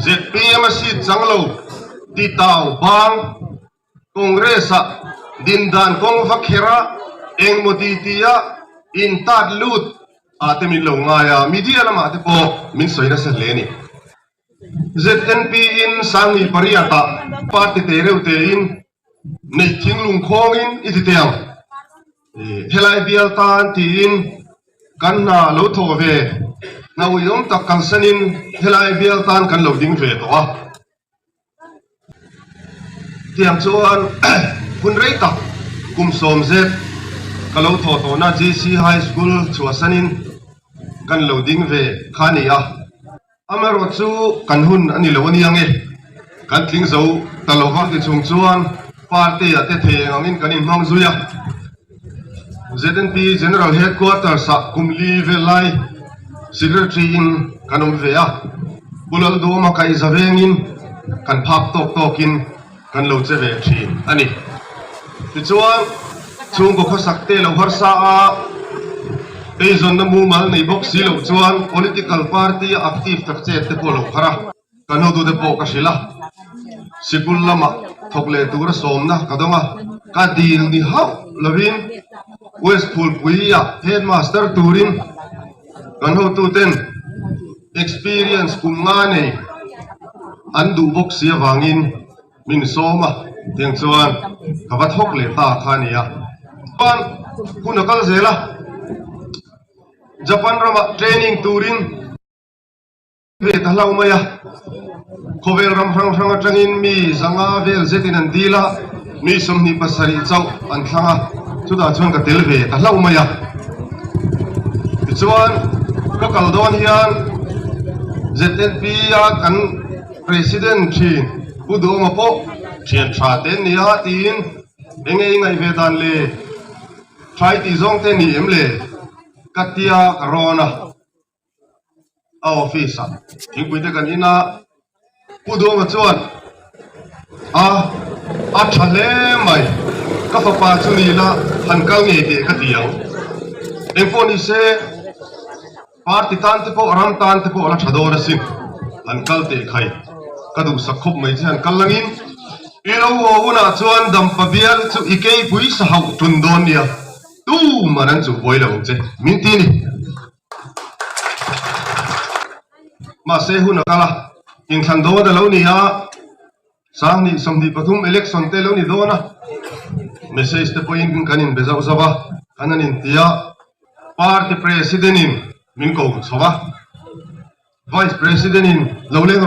ZPM a seat chang lo titau bang Congress ah din dan kawng va kher a engmaw ti ti a in tat lut ah te min lo ngai a, media lamah te pawh min sawi nasa hle a ni. ZNP in Sangni pariat ah party te reuh te in neih thinglung khawng in i ti teh ang. Helai bial tan tiin kan hna lo thawh ve hna uiawm tak kalsan in helai bial tan kan lo ding ve tawh a. Tiang chuan hun rei tak kum 90 ka lo thawh tawhna GC High School chhuahsanin kan lo ding ve kha a ni a. Amaherawh chu kan hun a ni lo a nia nge, kan tling zo ta lo va ti chung chuan party ah te thei eng angin kan inhmang zui a. ZNP General Headquarters ah kum li vel lai Secretary in kan awm ve a, Pu Lalduhawma kaihza vengin kan phak tawk tawkin kan lo che ve thin a ni. Tichuan, chhungkaw khawsak te lo harsa a, eizawnna mumal nei bawk si loh chuan political party a active tak chet te pawh lo phar a, kan hotute pawh ka hrilh a, sikul lamah thawk leh tura sawmna ka dawng a, ka dil ni hauh lovin West Phulpuia headmaster turin kan hotuten experience kum nga nei an duh bawk si avangin min sawm a, tiang chuan ka va thawk leh ta kha a ni a. Chuan hun a kal zel a, Japan ramah training turin ve ta hlauh mai a, khawvel ram hrang hrang atangin mi zanga vel zetin an dil a, mi 27 chauh an thlang a, chutah chuan ka tel ve ta hlauh mai a. Tichuan ka kal dawn hian ZNP a kan President thin Pu Duhawma pawh thian tha te an ni a tiin enge i ngaih ve dan le thlai tih zawng te ni em le ka tia ka rawn a. A office ah thingpui te kan in a, Pu Duhawma chuan a a tha hle mai, ka fapa chu ni la han kal ngei teh ka ti ang. Engpawh ni se party tan te pawh ram tan te pawh la tha dawn asin, han kal teh khai ka duhsak khawp mai che han kal langin i lo haw hunah chuan dampa bial chu i keipui sa hauh tun dawn nia, tuman an chuhbuai lo ang che min ti ni. Mahse hun a kal a, inthlan dawn a lo ni a, Sanghnih 23 election te lo ni dawn a, message te pawhin kan inbe zauh zauh a, kan han inti a, party president in min ko chho a, vice president in lo leng rawh.